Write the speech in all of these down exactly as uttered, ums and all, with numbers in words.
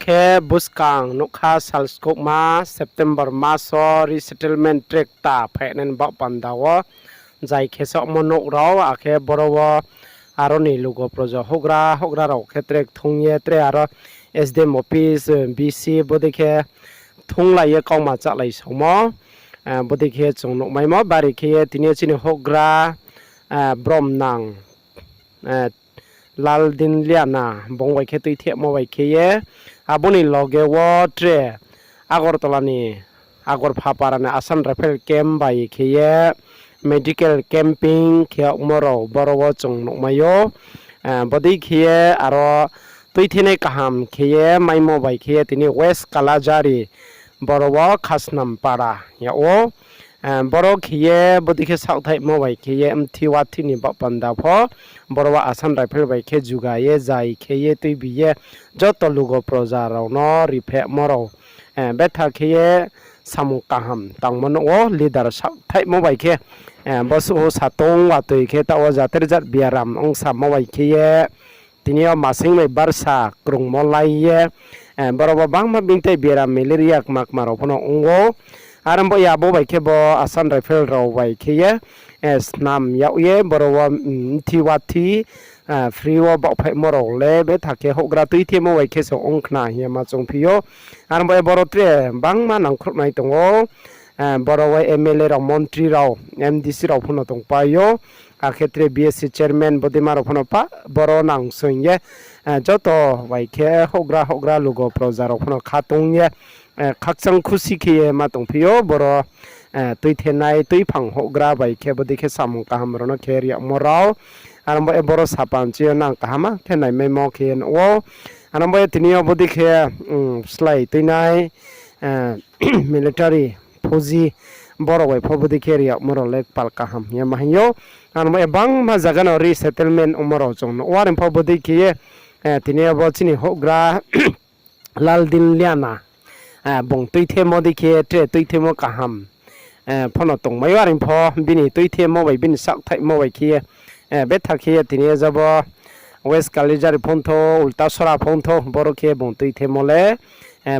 Khe buskang nougkha sal skouhma September mas wo resettlement tre kta phainai ni baoh panda wo zai khe saohmo nouh rao, akhe boro wo aro ni lugo proja houhgra houhgra rao khe tre kthung ye tre aro S D M office, B C bodei khe kthunglai ye kauma chálai saomo, bodei khe chung nuhmaimo. Bari khe ye tini yo chini houhgra, bromnang, Laldinliana bung bai khe tuithehmo bai khe ye, abo ni loge wo tre Agartala ni Agarpha para ni Assam Rifle camp bai khe ye medical camping khe yagmo rao boro wo chung nuhmai ou. Bodei khe ye aro tuithenai kaham khe ye maimo bai khe ye tini West Kalajhari boro wo Khasnam para yag ou. Boro khe ye bodei khe saohthaihmo bai khe ye mthi wathi ni baoh panda pho boro wo Assam Rifle bai khe juga ye zai khe ye tuibi ye joto lugo proja rao no riphehmo rao betha khe ye samung kaham tangmo nouh wo leader saohthaihmo bai khe, bo suh satong watoi khe taoh wo jater jat biaram ong samo bai khe ye tini yo masing bai barsa krungmo lai ye, boro bo bangma bini tei biaram malaria kma kma rao pho no ong ou. Are bo ya bo bai khe bo Assam Rifle rao bai khe ye snam yag ye boro wo mthi wathi free wo baohphaihmo rao le betha khe houhgra tuithemo bai khe se ong khna hing ye ma choungphi ou. Are bo ye boro tre bangma nangkhruhnai tong ou. Boro wo M L A rao, montri rao, M D C rao pho no tongpai ou. Akhe tre B S C chairman bodeima rao pho no pa boro nangsoing ye, joto bai khe houhgra houhgra lugo proja rao pho no khatung ye, khakchang khusi khe ye ma tongphi ou boro tuithenai tuiphang houhgra bai khe bodei khe samung kaham rao no khe ri yagmo rao. Are bo ye boro sapa nching yo nang kaham khe naimaimo khe ye nuh ou. Are bo ye tini yo bodei khe slái tuinai military, phuji, borao bai pho bodei khe ri yagmo rao le kpal kaham hing ye ma hing ou. Are bo ye bangma zaga no resettlement ongmo rao chung nuh ou. Are pho bodei khe ye tini yo bo chini houhgra Laldinliana bung tuithemo dei khe tre tuithemo kaham pho no tongmai ou. Are pho bini tuithemo bai bini saohthaihmo bai khe ye betha khe ye tini yo jabo West Kalajhari phongthou, Ultasora phongthou, boro khe bung tuithemo le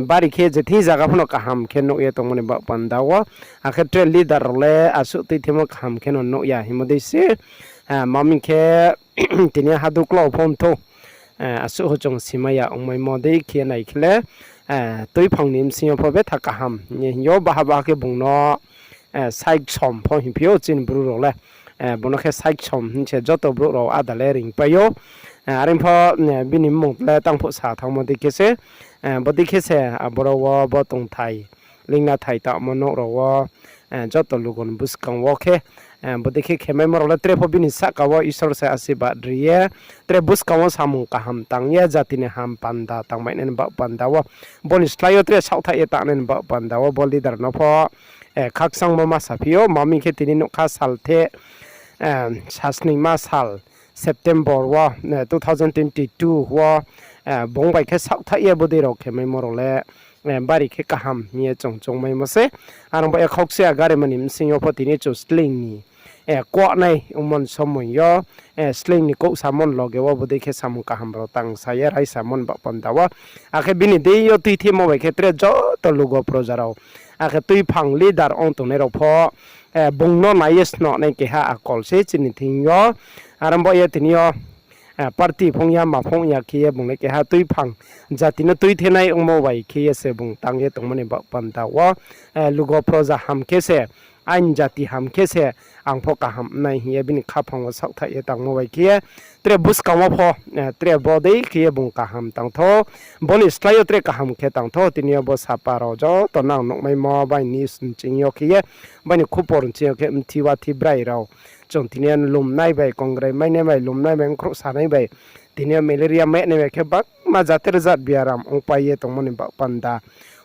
bari khe je thing zaga pho no kaham khe nuh ye tongmo ni baoh panda wo. Akhe tre leader rao le asuh tuithemo kaham khe no nuh ya hingmo dei se. Ma mi khe tini yo hadu klau phongthou, asuh ho chung simai ya ongmaimo dei khe nai khe le, tuiphang ni bsing yo pho betha kaham hing ye hing ou, baha baha khe bung no saiksom pho hingphi ou chini bru rao le. Bo no khe saiksom hing se joto brouh rao áda le ringpai ou. Are pho bini mmung le tangphuh sa thanngmo dei khe se, bodei khe se aboro wo bo tongthai, lingna thai tangmo nouh rao wo, joto lugo ni buskang wo khe, bodei khe khemaimo rao le tre pho bini sahka wo Isor se asirbad ri ye, tre buskang wo samung kaham tang ye jati ni ham panda tangmainai ni baoh panda wo, bo ni slái yo tre saohthaih ye tangnai ni baoh panda wo bo leader no pho khakchangmo ma saphi ou. Ma mi khe tini nougkha salthe, sasningma sal September wo, two thousand twenty two wo, bung bai khe saohthaih ye bodei rao khemaimo rao le bari khe kaham hing ye chung choungmaimo se. Are bo ye khaukchaya garima ni bsing yo pho tini chung sleing ni kuahnai ongmo ni somoi yo, sleing ni kouhsamo ni loge wo bodei khe samung kaham rao tangsa ye raisamo ni baoh panda wo. Akhe bini deing yo tuithemo bai khe tre joto lugo proja rao, akhe tuiphang leader ong tongnai rao pho, bung no nai ye snohnai keha akol se chini thing yo. Are bo ye tini yo party phung ya ma phung ya khe ye bung le keha tuiphang jati no tuithenai ongmo bai khe ye se bung tang ye tongmo ni baoh panda wo, lugo proja ham khe se, aini jati ham khe se, ang pho kaham nai hing ye bini khaphang wo saohthaih ye tangmo bai khe ye, tre buskang wo pho, tre bodei khe ye bung kaham tang thou, bo ni slái yo tre kaham khe tang thou. Tini yo bo sapa rao joto nang nuhmaimo bai news nching yo khe ye, bai ni khupor nching yo khe mthi wathi brai rao, chung tini yo lumnai bai, kongrai mainai bai, lumnai bai, ongkhrouh sanai bai, tini yo malaria mainai bai khe bangma jater jat biaram ongpai ye tongmo ni baoh panda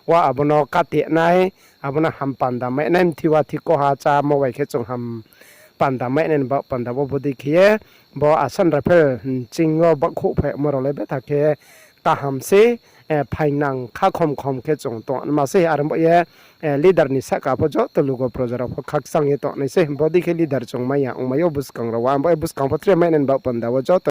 wo abo no katenai, abo no ham panda mainai, mthi wathi koha chámo bai khe chung ham panda mainai ni baoh panda wo bodei khe ye, bo Assam Rifle nching yo bakhouh phaimo rao le betha khe kaham se, phainang khakhom khom khe chung tongma se. Are bo ye leader ni sahka pho joto lugo proja rao pho khakchang ye tongnai se. Bodei khe leader chung mai ya ongmai ou buskang rao wo, abo ye buskang pho tre mainai ni baoh panda wo joto